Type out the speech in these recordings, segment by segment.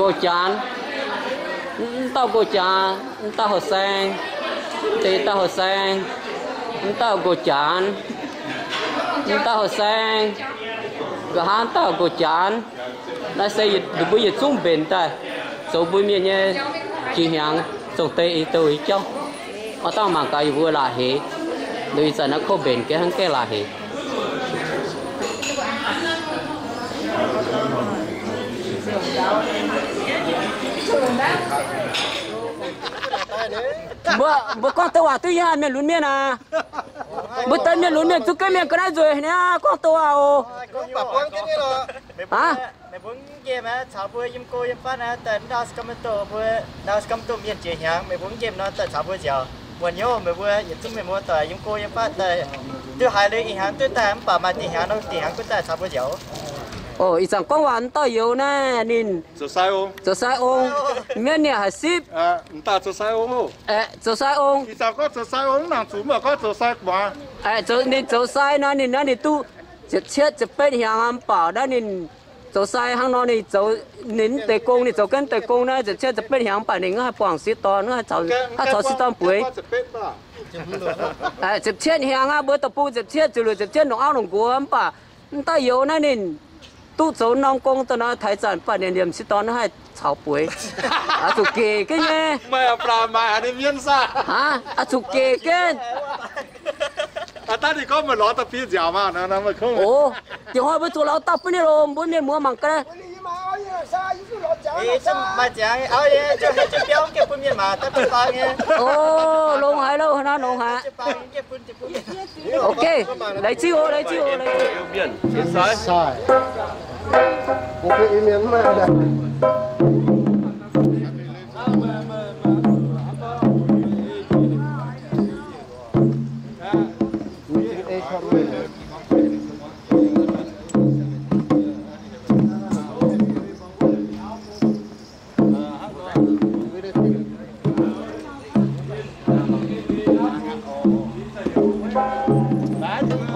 Nqox Janx, mv dauh Nqox Janx, mv dauh houh saeng, deix dauh houh saeng, mv dauh Nqox Janx, mv dauh houh saeng, nqa'haav dauh Nqox Janx. Naaiv se ninh mbuo yietc zungv mbenc daaih zoux mbuo mienh nyei jiex hnyangx zong-deix i douh i jauv. Oix dangh mangc gaax yie mbuo la'heix, nduqc ih zanc naaiv kouv mbenc gengh hnangv gaengh la'heix. Mbuo, mbuo gorngv douc waac duqv yiem mienh lunx mienh aac. Mbuo deix mienh lunx mienh zuqc gengh mienh ga'naaiv nzueic niaa, gorngv douc waac oc. Aav, meih mbuo nqemh caux mbuo yiem go yiem fatv naaiv daaih ndau Sacramento, mbuo ndau Sacramento mienh jiex hnyangx, meih mbuo nqemh nor daaih caux mbuo nziaauc. Muonc hnyouv meih mbuo yietc zungv mienh muoz-doic yiem go yiem fatv daaih, duqv haiz liuz ih hnyangx duqv daaih mv baac maaih dinh hnyangx nor dinh hnyangx gunv daaih caux mbuo nziaauc. Oc, ih zanc gorngv waac mv dauh youz naaiv ninh zoux sai ong, zoux sai ong. Mienv niaa haic sipv. Aeqv, zoux sai ong. Ih zanc gorngv zoux sai ong, mv nangc zuqc mv baac gorngv zoux sai gu'nguaaz. Aeqv, ninh zoux sai nor ninh naaiv ninh duqv ziepc cietv ziepc betv hnyangx aqv, mv baac naaiv ninh zoux sai hnangv nor ninh zoux ninh deix gong, ninh zoux ganh deix gong naaiv ziepc cietv ziepc betv hnyangx, mv baac ninh mv haih buangh sieqv dorn, mv haih caux sieqv dorn bueix. Ziepc cietv hnyangx aqv, mbuo deic-bung ziepc cietv ziepc luoqc ziepc cietv longc auv longc nqox, mv baac mv dauh youz naaiv ninh duqv zoux norm gong daaih nor taaix zanc mv baac ninh liemh sieqv dorn mv haih caux bueix. Oix zuqc gec gengh nyei. Aav, oix zuqc gec gengh. Oc, diex hnoi mbuo zuqc lorz dauh bun ninh loh, mbuo mienh muoz mangc gaax. Oc, longx haic loh, naaiv longx haic. Ok, laiz ziuh oc, laiz ziuh oc, laiz ziuh.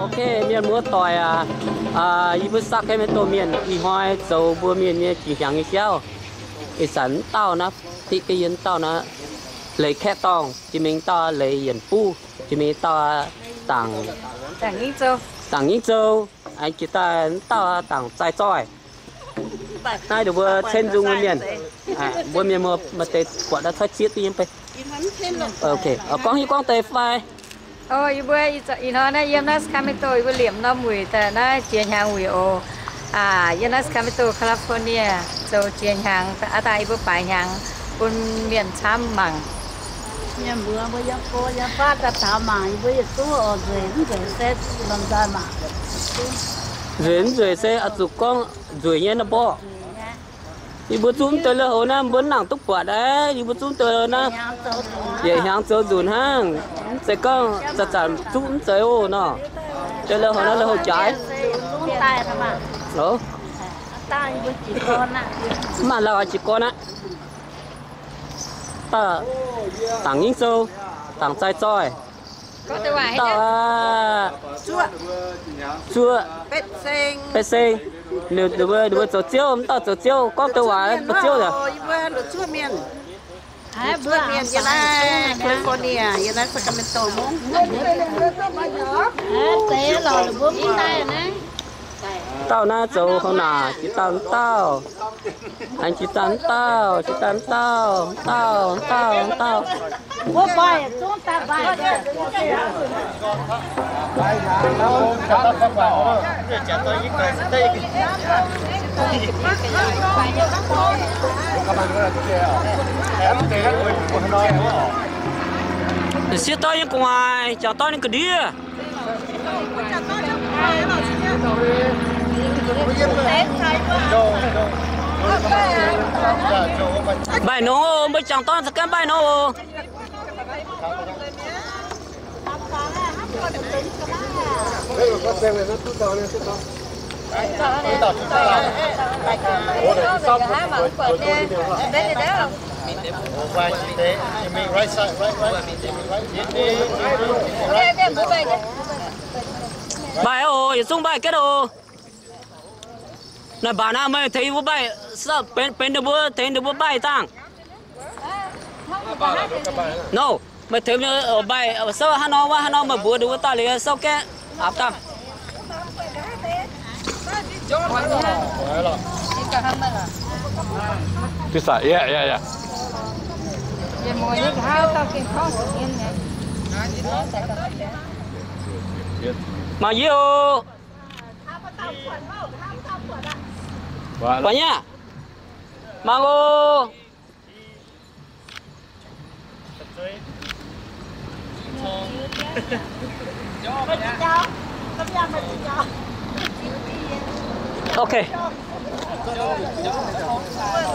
Ok, mienh muoz-doic aac, yie mbuo Sacramento mienh ih hnoi zoux mbuo mienh nyei jiex hnyangx nyei jauv. Ih zanc mv dauh naaiv, diqv ga'yie mv dauh naaiv, Leiz Kaeqv Dorngh, jiex mingh dauh Leiz Yienc Buv, jiex mingh dauh Dangc Nyingv Zou, aengx jiex daaih mv dauh Dangc Zai Zoih. Naaiv ninh mbuo cen nzung mienh, mbuo mienh maaih deix buatc naaiv coiv zieqv duqv yiem bei. Ok, gorngv hiuv gorngv deix fai. Yie mbuo ih hnoi naaiv yiem naaiv Sacramento, yie mbuo liemh norm wuic daaih naaiv jiex hnyangx wuic oc. Yiem naaiv Sacramento, California, zoux jiex hnyangx, aav dangh yie mbuo baaix hnyangx bun mienh camv mangc. Mienh mbuo, mbuo yiem go yiem fatv daaih taux mangc, yie mbuo yietc zungv oc, nzueic mv nzueic se lomh nzoih mangc. Nzueic mv nzueic se oix zuqc gorngv nzueic nyei nor mborqv. Yie mbuo zungv deix lui-houx naaiv mbuo mv nangc duqv buatc aqv. Yie mbuo zungv deix lui-houx naaiv yietc hnyangx zoux nzunc hnangv. Mv zeiz gorngv zanc-zanc zungv mv zeiz oc nor. Deix lui-houx naaiv lui-houx jaaix. Mv maaih lauh jiex gorn aqv. Dauh Dangc Nyingv Zou, Dangc Zai Zoih, dauh Zuoqv, Betv Seng. Ninh mbuo zoux ziouv, mv dauh zoux ziouv, gorngv deix waac mbu'ziev yaac. Zuoqv mienh yiem naaiv California, yiem naaiv Sacramento mungv. Dauh naaiv zoux houh naanc jiex dauh mv dauh. Aengx jiex daaih mv dauh, jiex daaih mv dauh, mv dauh, mv dauh, mv dauh. Sieqv dorn nyei gu'nguaaic, jangc dorn nyei ga'ndiev. Mbaih nongx oc, mbuo jangc dorn za'gengh mbaih nongx oc. Mbaih oc, yietc zungv mbaih ga'ndiev oc. Naaiv mbaanc naaiv meih tengx yie mbuo mbaih, benx ninh mbuo tengx ninh mbuo mbaih dangh. Nor, meih tengx mbaih, se hnangv nor, hnangv nor meih mbuox ninh mbuo daaih liuz souv gaeqv aqc dangh. Mangc yie oc. Mangc oc. Ok.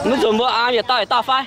Mv zuqc mbuo aav yietc dauh yietc dauh fai.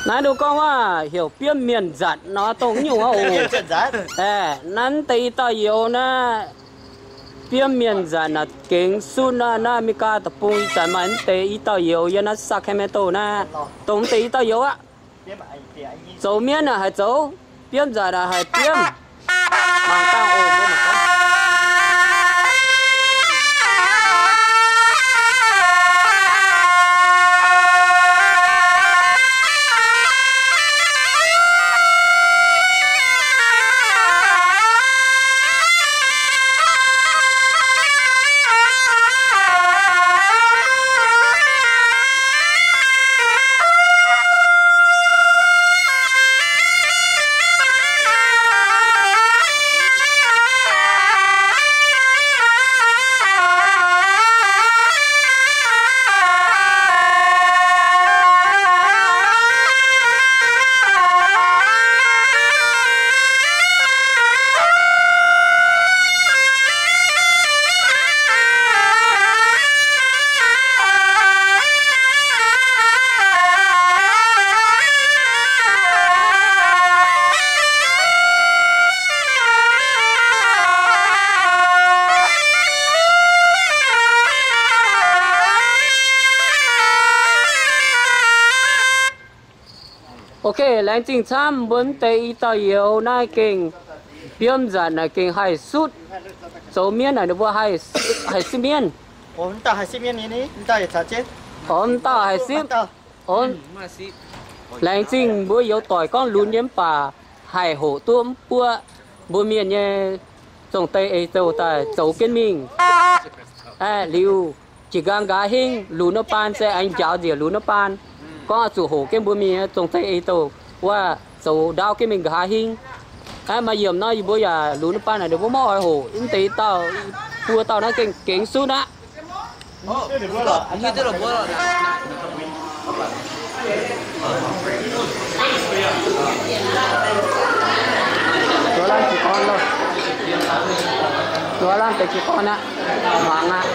Naaiv ninh gorngv waac heuc biomv mienh nzatc nor, dongh nyungc oc. Aeqv, naaiv deix i dauh youz naaiv, biomv mienh nzatc naaic gengx sutv naaiv, naaiv America deic-bung ih zanc maaih naaiv deix i dauh youz yiem naaiv Sacramento naaiv, dongh naaiv deix i dauh youz aqv. Zoux mienv naaic haih zoux, biomv nzatc naaic haih biomv. Mangc dangh oc, mbuo mangc dangh. Ok, laengz zingh camv mbuo mv deix i dauh youz naaiv gengh biomv nzatc naaic gengh haih sutv. Zoux mienv naaic ninh mbuo haih, haih sipv mienv. Oc, mv dauh haih sipv. Laengz zingh mbuo youz doic gorngv lunx nyei mv baac haih hoqc duqv mv buoqv mbuo mienh nyei zong-dei ei douh daaih zoux jienv mingh. Aeqv, liuz jiex nqaang nqa'haav hingv lunx wuov baan se aengx njaaux njiec lunx wuov baan. Gorngv oix zuqc hoqc jienv mbuo mienh nyei zong-dei ei douh wuov zoux ndaauv jienv mingh nqa'haav hingv. Aeqv, maaih yiemc nor yie mbuo yaac lunx wuov baan naaic ninh mbuo maiv oix hoqc. Mv deix dauh, buo dauh naaiv gengh gengx sutv aqv. Zuov laanh deix jiez gorn aqv. Muangx aqv.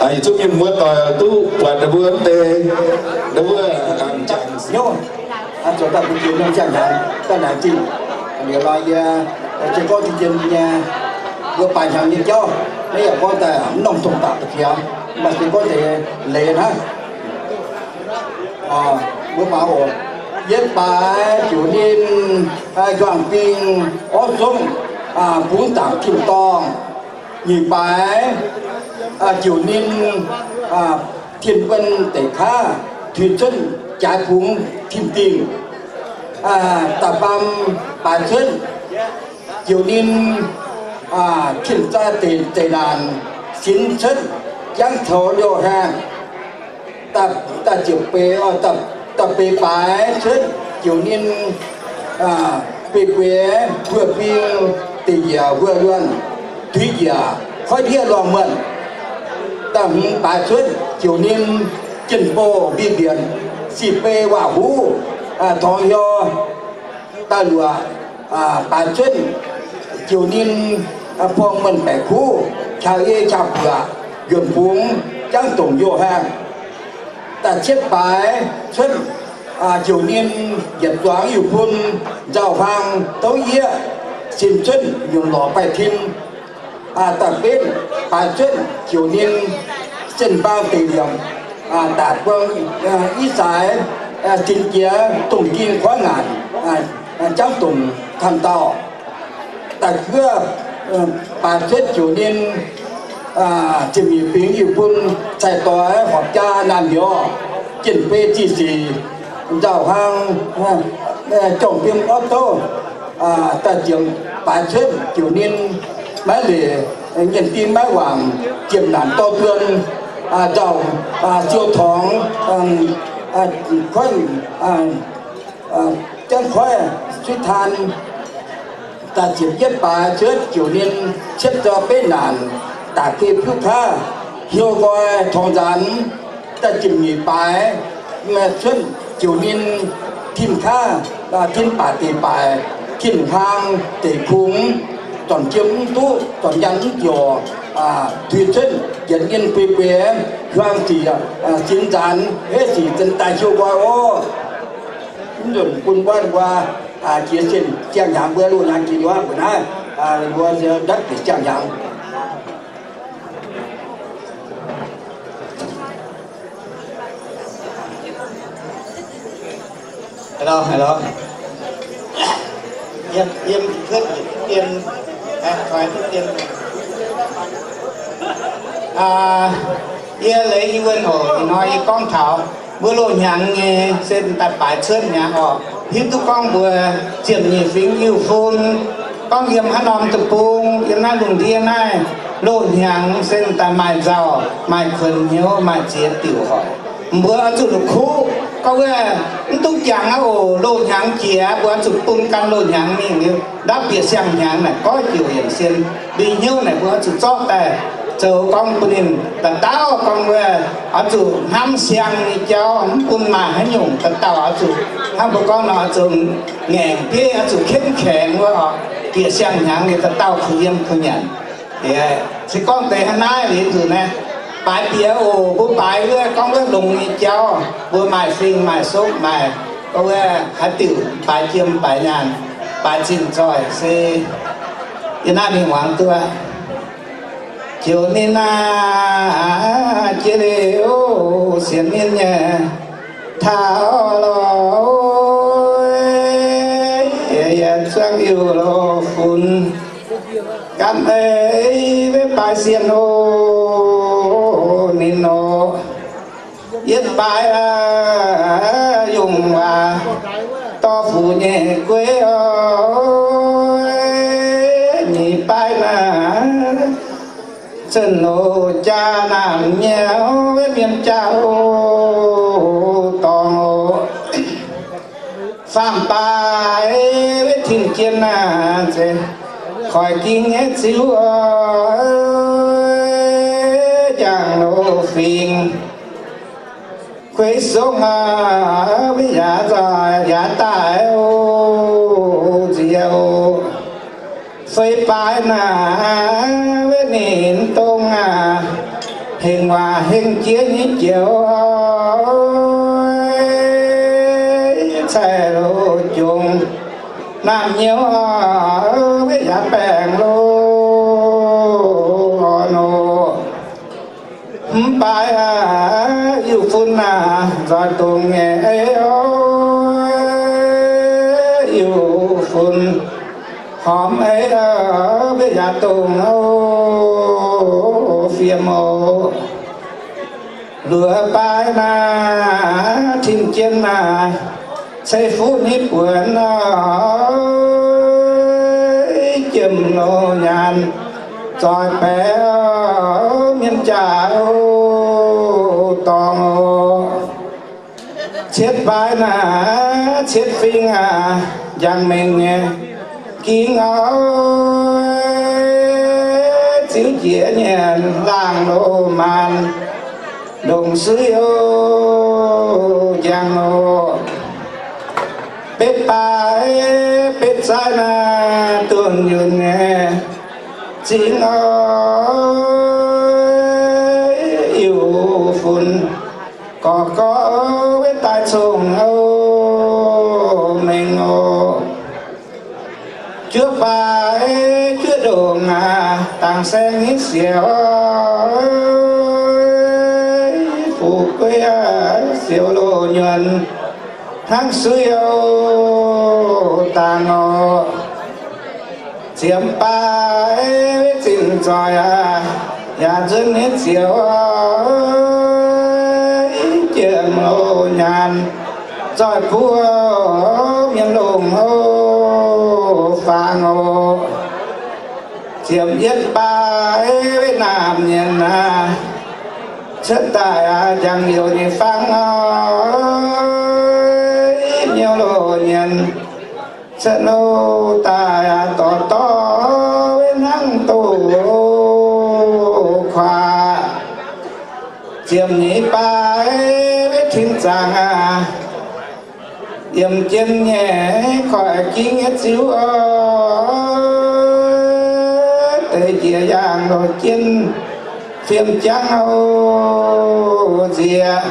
Yietc zungv mienh muoz-doic duqv buatc ninh mbuo wuov deix, ninh mbuo njaaux hnyouv, zoux daaih bun jiex norm ziangh hnyangx daaih naaic zingh. Liuz nor yie se gorngv zien-zien nyei, mbuo baaix hnyangx nyei jauv, maiv yaac gorngv daaih mv norm dongh daaih ba'ziex, mv baac se gorngv deix leiz hnangv. Mbuo mangc oc. Yietv baaix ziouc ninh hiuang bing orv zongv bungx zaangc tin-dorngh. Nyic baaix ziouc ninh tin-buonv deic kaav, tuix cuotv jaaix bungx tin-dingh. Da'faam baaix cuotv ziouc ninh tin-zai deic naanc, sinx cuotv jangv coux liouh haengh. Da'ziepc beiz, da'beiz baaix cuotv ziouc ninh beiv gueix huoqv bing deic njiec huoqv luonh, tuix njiec koiv ndiev lorngh muonh. Da'hmz baaix cuotv ziouc ninh jien-bouh mbi mbienc, sic bei waac huv, torngx hiuv daaih luoqc. Baaix cuotv ziouc ninh buang muonh baeqc kuv, qaqv ei qaqv buoqc, yuonc bungx jangv dongc youh haengh. Da'cietv baaix cuotv ziouc ninh yietc zuangx Iu-bun nzauh hlang douv yieqv, sin cuotv nyunc lorqc baih tim. Da'betv baaix cuotv ziouc ninh sen mbaang deic liemc, daaih buang i zaaix, sin jiex dongh ging kuaaiv ngaanc, jangv dongc tanh dauh. Da'juov baaix cuotv ziouc ninh ziepc nyeic fingx Iu-bun cai-doix horpc jaa naamh nyouz, jien-beiv zih sic nzauh hlang, jorngh biem orv douv. Da'ziepc baaix cuotv ziouc ninh maiv leic nyienh ding maiv wangc, ziepc naanc dorh duon, nzauh siou torngx, koiv, jangv koiv suiv taan. Da'ziepc yietv baaix cuotv ziouc ninh cietv zoi beiv naanc, daaih geh piuv kaav, hiuv nqoi torngx nzaanx. Da'ziepc nyeic baaix cuotv ziouc ninh tin kaav, tin baac deic baaic, tin hlang deic kungx, zornc jiem mv duqv, zornc nyaanh mv joux, tuix cuotv yietc nyinh gueix gueix, hiuang sic sinx nzaanx, heiv sic zin daaih hiuv nqoi oc. Mv nzunc bun wuov wuov jiex zinh ziangh hnyangx mbuo loz-hnyangx jiex wuov mbuo naaiv, mbuo ndatv bieqc ziangh hnyangx. Yie Leiz Yuonh oc. Ih hnoi yie gorngv taux mbuo loz-hnyangx nyei se daaih baaix cuotv hnyangx oc. Hiuv duqv gorngv mbuo ziepc nyeic fingx Iu-fun gorngv yiem haaix norm deic-bung, yiem naaiv lungh ndiev naaiv, loz-hnyangx se daaih maaih nzauh, maaih kuonx hnyouv, maaih ziex diuc hoic. Mbuo oix zuqc la'kuqv gorngv wuov, mv duqv jangx aqv oc. Loz-hnyangx jiex mbuo oix zuqc bun gan loz-hnyangx mingh liuz, ndaauv bieqc siang-hnyangx naaic goiv diuc yienc sien mbi hnyouv naaic mbuo oix zuqc zorqv daaih zoux gorngv bun ninh dauh dauh gorngv wuov, oix zuqc hnamv siang nyei jauv, mv bun maaih haaix nyungc dauh dauh oix zuqc hnangv mbuo gorngv nor oix zuqc ngaengc bieiv, oix zuqc เข้มแข็ง wuov oc. Bieqc siang-hnyangx liuz dauh dauh kuh yiem kuh nyanc. Se gorngv deix hnangv naaiv liuz nzunc naaiv, baaix bieqc oc. Mbuo baaix wuov gorngv wuov longx nyei jauv, mbuo maaih fing maaih sopv maaih gorngv wuov haaix diuc baaix jiem baaix nyaanh, baaix zinh zoih se yiem naaiv mingh muangx duqv. Ziouc ninh aah, jiex liuz sienx ninh nyei taux lorqc, yaac zuangx Iu-fun gan ei maiv baaix sienh oc. Ninh oc, yietv baaix yungh waac dorh fuc nyei gueiv oc. Nyic baaix naaic zunc loz jaa naamh nyei mienh jaa oc, dorngx oc. Faam baaix wetv tin jien naaic, koiv ging nyei ziux, jangx loz fingx, kueix songv aac, mbuo yaac nzauh yaac daaih oc, nziex oc. Feix baaix naaic wetv ninh dongh aac, Hengx waac hengx jiex nyei jiex, caih loz jongc naamh nyouz, wetv yaac baengc loh nor. Mv baac Iu-fun aah, nzoih dongh nyei ei oc, Iu-fun, hormx ei, mbuo yaac dongh oc, fiem oc. Luoqc baaix naaic, tin jien naaic, ceix fuqv nyei buonc oc, jiem loz nyaanh, zoih baeqc mienh jaax oc, dorngx oc. Cietv baaix naaic, cietv fing aac, njang mengh nyei ging oc, ziux jiex nyienc laangh loz maanc, ndongc suiv oc, njang oc. Betv baaix betv zaaiv naaic, dunh yunh nyei zingx oc, Iu-fun, gorx gorx wetv daaih cong oc, mengh oc. Juov baaix juov ndongc aac, dangc saeng nyei siouc, fu'jueiv siouc loz nyuonh hnangv suiv oc, dangc oc. Ziemx baaix zinh zoih aac, yaac nzuonx nyei ziouc, jiem loz nyaanh, zoih buov mienh longc oc, faang oc. Ziemx yietv baaix naamh nyienx aac, cuotv daaih aac, njang-youc nyei faang oc, nyouv loz nyienx, cuotv loz daaih aac, dorh dorh wetv hnangv doz kuaaic. Ziemx nyeic baaix wetv tin zaangc aac, yiemx jien nyei koiv ging nyei ziux oc, deix njiec yaangh loz jien fiem jangv oc, nziex.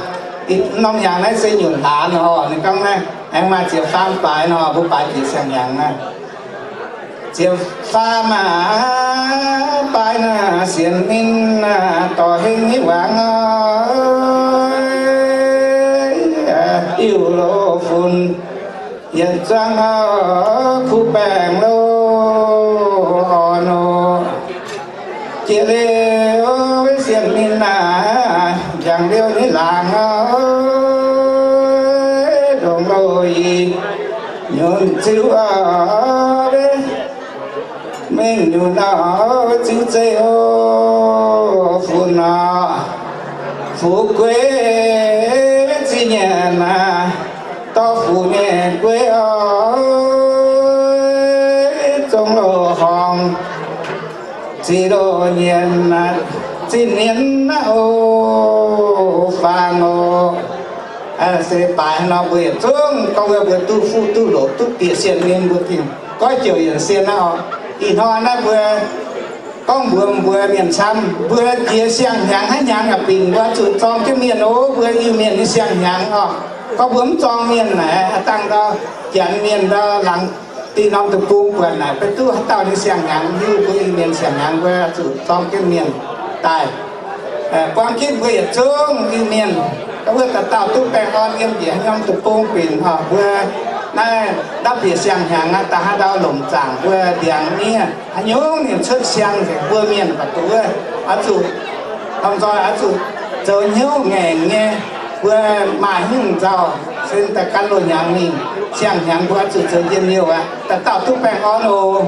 Ih norm hnyangx naaiv se nyunc hlaax oc. Ninh gorngv naaiv aengx maaih ziepc faam baaix nor, mbuo baaix jiex siang-hnyangx naaiv. Ziepc faam aac, baaix naaic sienx ninh naaic dorh heng nyei wangc oc, Iu-fun, yietc zuangx oc, kuv baengc loh orn oc. Jiex liuz sienx ninh naaic, njang-liouh nyei laangz oc, ndongc loh ih nyunc ziux oc, mengh nyunc oc, ziux zeiv oc, funx oc, fu'jueiv zinh nyanc aac, dorh fuqv nyei gueiv oc, zong loh horngz, ziux loh nyienz, zinh nyienz naaiv oc, faang oc. Se baaix nor mbuo yietc zungv gorngv wuov mbuo duqv fuqv duqv loc duqv bieqc sienx ninh mbuo gengh goiv jouc yienc sienx naaiv oc. Ih hnoi naaiv mbuo gorngv mbuox mbuo mienh camv, mbuo jiex siang-hnyangx haaix hnyangx yaac bingx mbuo zuqc zorng jienv mienh oc. Mbuo Iu-Mienh nyei siang-hnyangx oc, gorngv mbuo mv zorng mienh naaic, dangh ndau Janx mienh ndau laangz diqc norm deic-bung buatc naaic, beiv duqv haaix dauh nyei siang-hnyangx, hiuv mbuo Iu-Mienh siang-hnyangx mbuo zuqc zorng jienv mienh daaih. Buangv jienv mbuo yietc zungv Iu-Mienh, wuov dauh dauh duqv baengh orn yiem njiec haaix norm deic-bung binc oc. Mbuo naaiv ndapv bieqc siang-hnyangx aqv, da'haav ndau longc zaangc mbuo ndiangx miev haaix nyungc ninh cuotv siang nzengc mbuo mienh baac duqv wuov, oix zuqc lomh nzoih oix zuqc zoux hnyouv ngaengc nyei. Mbuo maaih hnyouv nzauh se daaih gan loz-hnyangx mingh, siang-hnyangx mbuo oix zuqc zoux njien-youh aqv. Dauh dauh duqv baengh orn oc.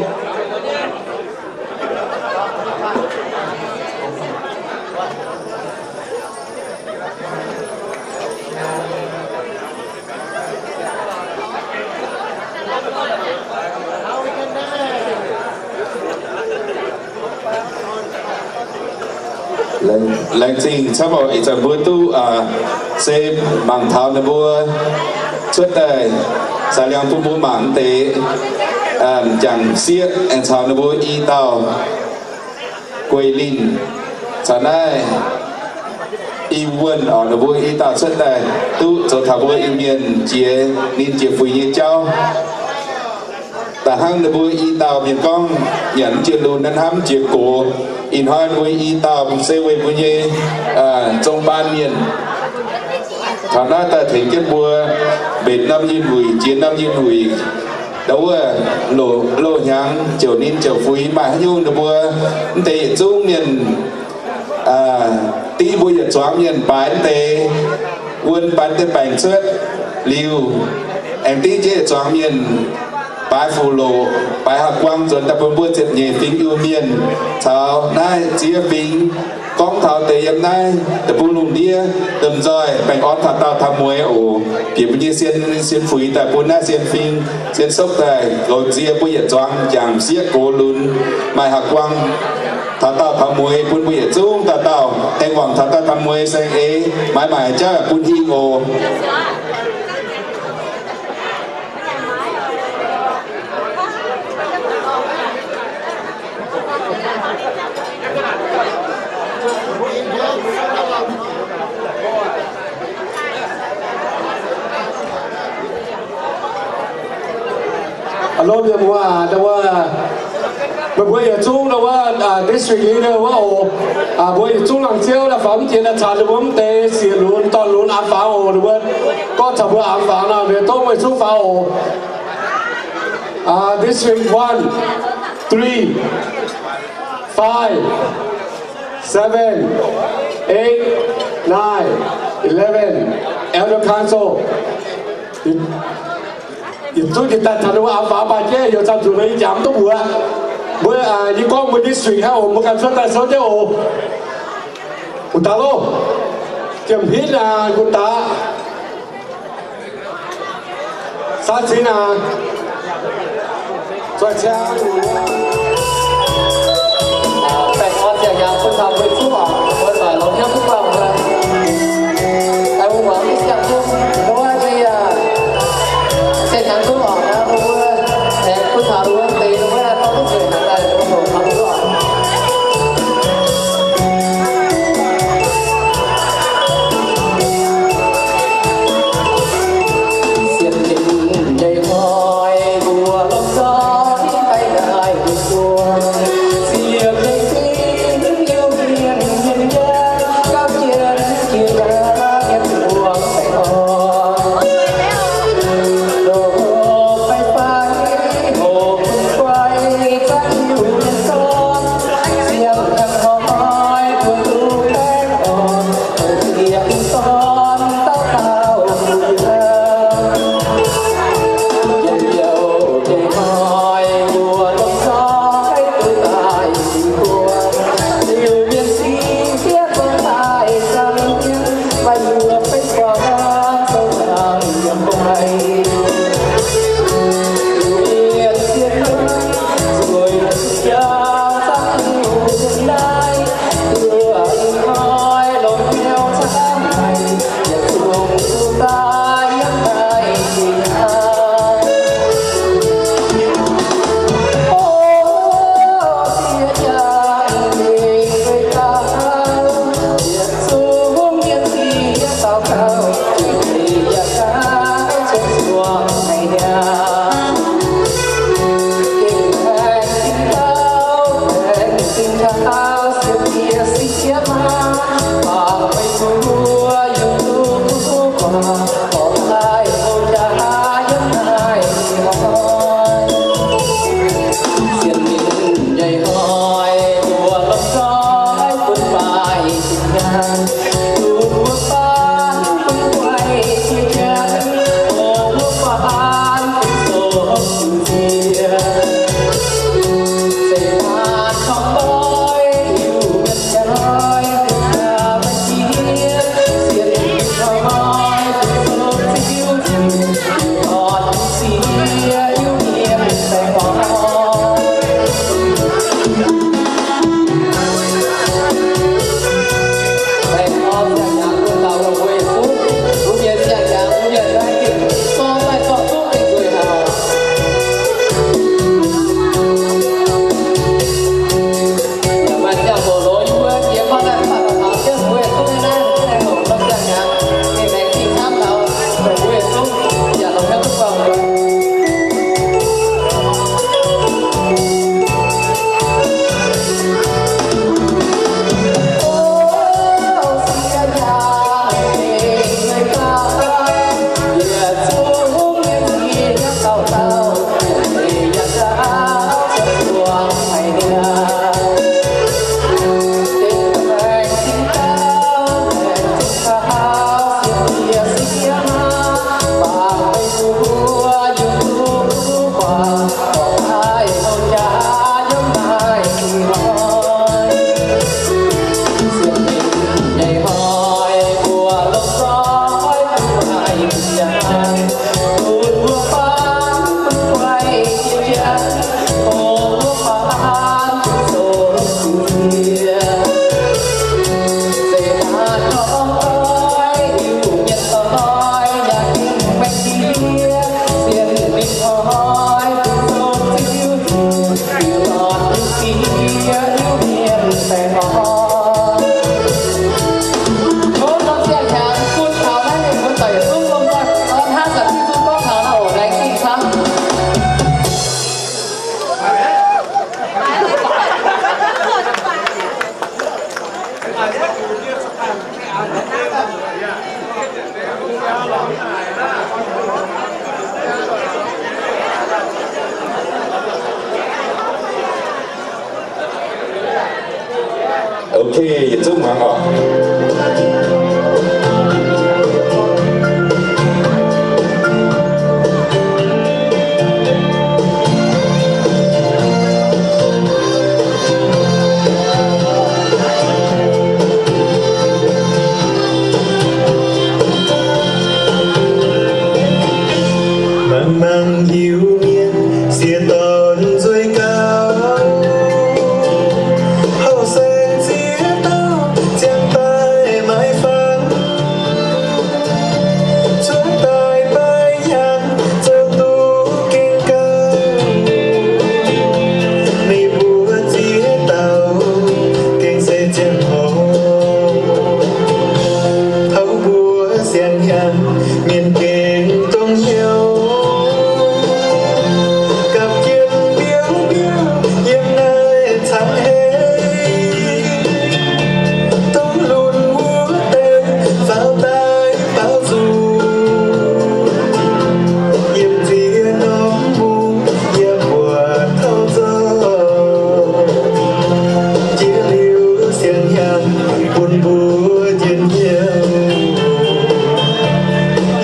Laengz zingh camv oc. Ih zanc mbuo duqv se mangc taux ninh mbuo cuotv daaih, saax liangx bun mbuo mangc deix m'jangc sieqv aengx caux ninh mbuo i dauh gueic linh caux naaiv I wuonh oc, ninh mbuo i dauh cuotv daaih duqv zoux taux mbuo Iu-Mienh jiex ninh jiex fuix nyei jauv. Da'hnangv ninh mbuo i dauh mienh gorngv, nyanc jiex lunx naaiv hnamv jiex gox. Ih hnoi mbuo i dauh se weic mbuo nyei zong baan mienh taux naaiv daaih tengx jienv mbuo mbenc norm yinh wuic jiex norm yinh wuic. Ndau wuov loz hnyangx ziouc ninh ziouc fuix maaih haaix nyungc ninh mbuo mv deix yietc zungv mienh div mbuo yietc zuangx mienh baaix mv deix, wuon baaix deix baengc cuotv liuz, aengx div jienv yietc zuangx mienh baaix fuqv loqc, baaix haaix guang nzuonx daaih bun mbuo ziepc nyeic fingx Iu-Mienh caux naaiv ziex fingx gorngv taux deix yiem naaiv deic-bung lungh ndiev domh nzoih baengh orn taux daauh taux mueiz oc. Bieqc mbuo nyei sien, sien fuix daaih bun naaiv sien fing, sien sokv daaih goux nzie mbuo yietc zuangx jangc sieqv gox lunx, maaih haaix guang taux daauh taux mueiz bun mbuo yietc zungv dauh dauh aengx wangc taux daauh taux mueiz saeng-eix, maaiz maaic jauv bun hingh oc. Aa, lomh mienh muoz, meih mbuo yietc zungv wuov district leader wuov oc, mbuo yietc zungv laangz ziouv daaih faaux mv jiex daaih caux ninh mbuo mv deix sieqv lunx dorn lunx aqv faaux oc. Ninh mbuo gorngv caux mbuo aqv faaux nor, mienh dongh meih zungv faaux oc. District one, three, five, seven, eight, nine, eleven, Elder Council. Yietc zungv jiex daaih taux ninh mbuo aqv faaux baac jienv heuc camv zuqc nor yie jangx duqv mbuox. Mbuo yie gorngv mbuo district hnangv oc, mbuo ganh cuotv daaih souv jienv oc. Wuov dauh loh, Jiem Hitv aac, wuov dauh Saa Cin aac, Zoih Ciang, baengh orn ziangh hnyangx bun taux mbuo zuqv oc, mbuo doic longx hnyouv duqv buangh mbuo. Daaih mbuo muangx mv siang zungv, mbuo nyei ziangh hnyangx zungv oc, mbuo aengx bun taux mbuo deix mbuo dorh duqv nzueic hnaangx daaih mbuo hoqc taux mbuo oc. Ok, yietc zungv muangx oc. Mangc mangc hiuv mienh siex dorn nzueic gauh, houh saeng ziex dauh ziangh daaih maaiz fangx. Cuotv daaih baaiv nyaanh zoux duqv gengh gauh, meih mbuo ziex dauh gengh se ziangh hoc. Taux mbuo siang-hnyangx mienh gengh dongh hnyouv, gapv jienv mbiouv mbiouv yiem naaiv cangx heix, dongh lunx wuov deix faaux daaih baaux nzung, yiem nziex norm mungz yaac buatc taux nzorc. Jiex liuz siang-hnyangx bun mbuo njien-youh,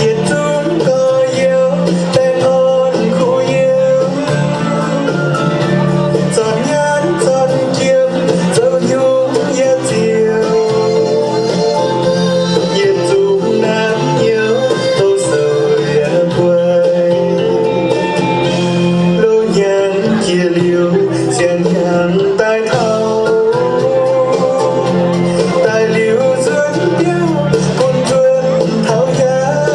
yietc zungv gorx-youz baengh orn kuh yiem, zornc nyaanh zornc jiem zoux nyungc yaac ziouc, yietc zungv naaiv hnyouv douz-souc yaac guai. Loz-hnyangx jiex liuz, siang-hnyangx daaih taux, daaih liuz nzuonx biauv bun nzuonx taux yaac,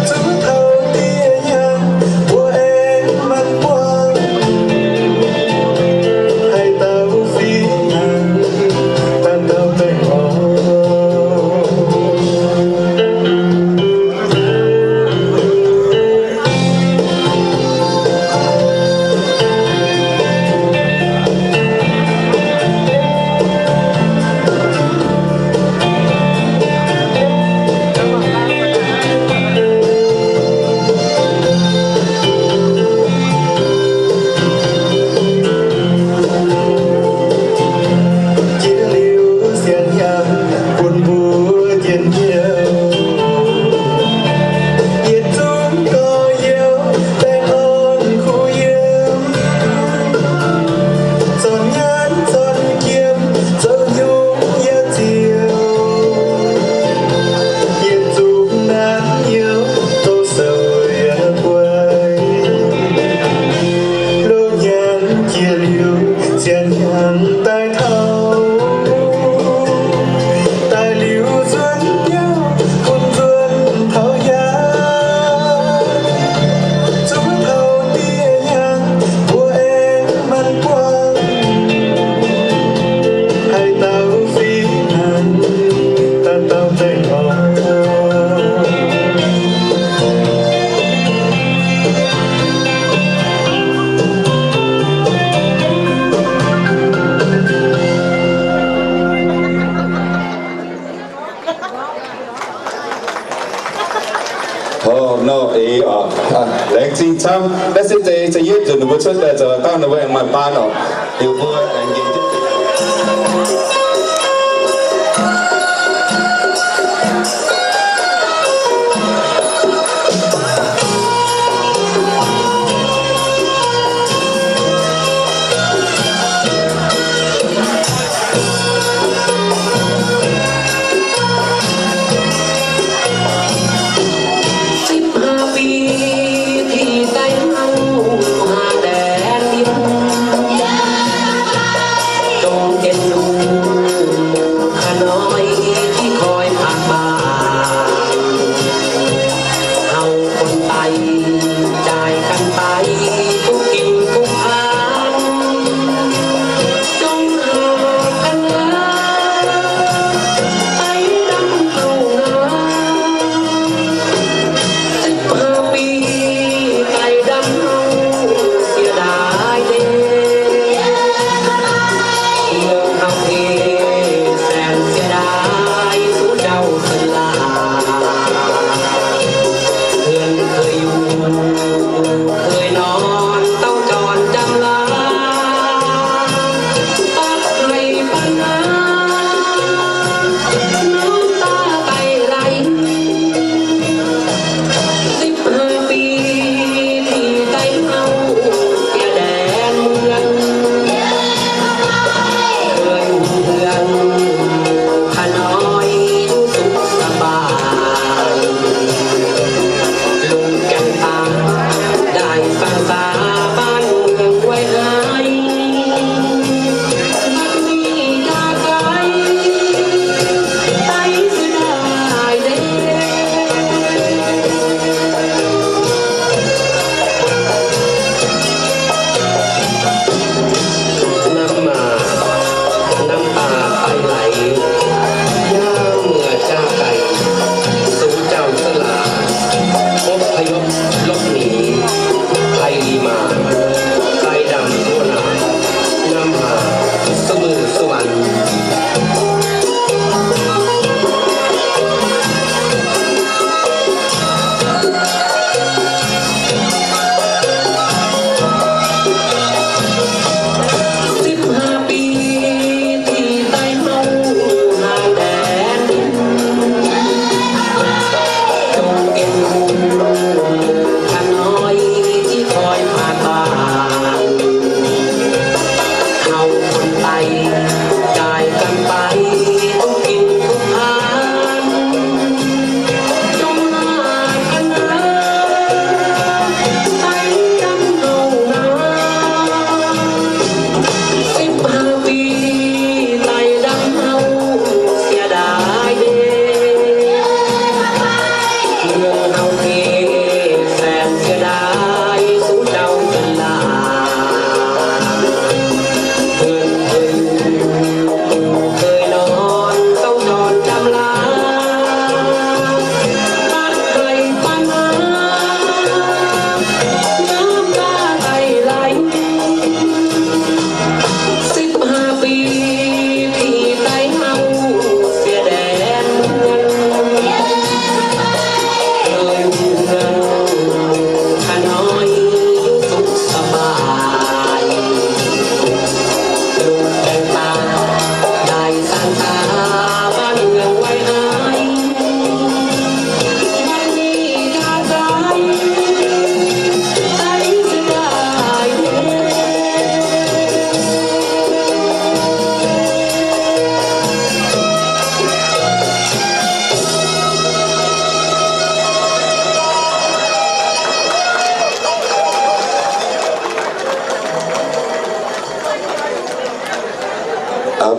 zuov taux dieh hnyangx mbuo aengx manc buangh, haaix dauh fih hnangv, daaih dauh baengh orn. Jiex liuz siang-hnyangx bun mbuo njien-youh, yietc zungv gorx-youz baengh orn kuh yiem, zornc nyaanh zornc jiem zoux nyungc yaac ziouc, yietc zungv naaiv hnyouv douz-souc yaac guai. Loz-hnyangx jiex liuz, siang-hnyangx daaih taux, daaih liuz nzuonx biauv bun nzuonx taux yaac, zuov taux dieh hnyangx mbuo aengx manc buangh, haaix dauh fih hnangv, daaih dauh baengh orn. Tov nor eix oc. Laengz zingh camv. Naaiv se deix, deix yietv nzunc ninh mbuo cuotv daaih zoux dangh ninh mbuo aengx maaih baan oc. Liuz mbuo aengx nqemh jienv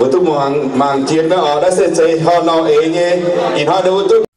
Mbuo duqv mangc, mangc jienv naaiv oc. Naaiv se zeiz horh norh eix nyei. Ih hnoi ninh mbuo duqv